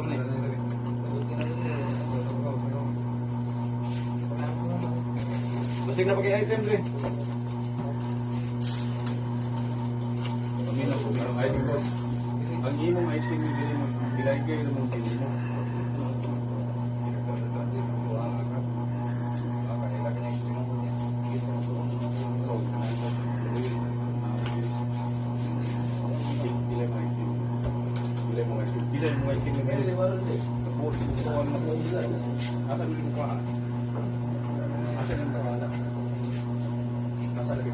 ni. Basig na pag item dre. Paminaw, paminaw. Ay, di ko. Ang imong item ni dili mo, gilaygay na mong dili mo. Dili mo item. Dili mo item. Dili mo item ni dili. Asa mo kuha? Asa mo kuha? Asa lagi?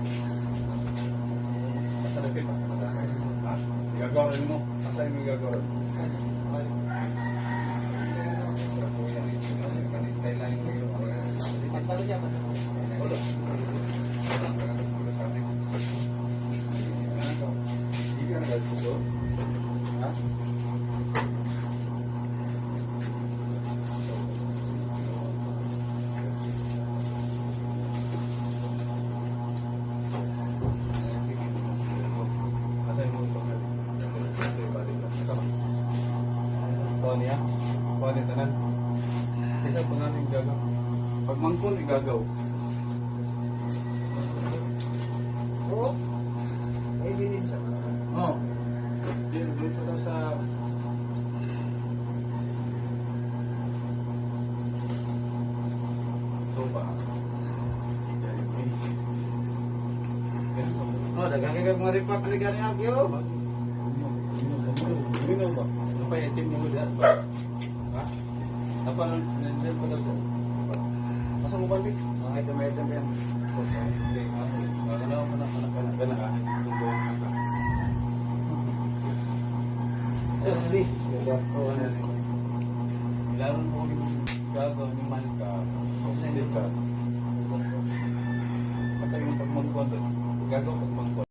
Asa lagi? Ha? Igagaw rin mo. Asa mo igagaw rin? Hindi ka nagasugo? Ha? Asa mo ito? Asa ba? Kuha niya? Kuha niya tanan? Isa pa namin gagaw. Pag mangkon, igagaw. Oo. Ay, bilin siya. Oo. Di, dito daw sa. Sopa. Oh, daghang kay mga repack dre gani akyo. Minaw ba? Napay itim mo diyan ba? Ha? Napa nandiyan pa daw siya. Asa mo balik? Mga item item yan. Okay, ano kana kana kana kana kana. Seriously. Ano. Ilaron mo yung gagaw ni Malka. Silikas. Patay yung pagmangkon. Gagaw pagmangkon.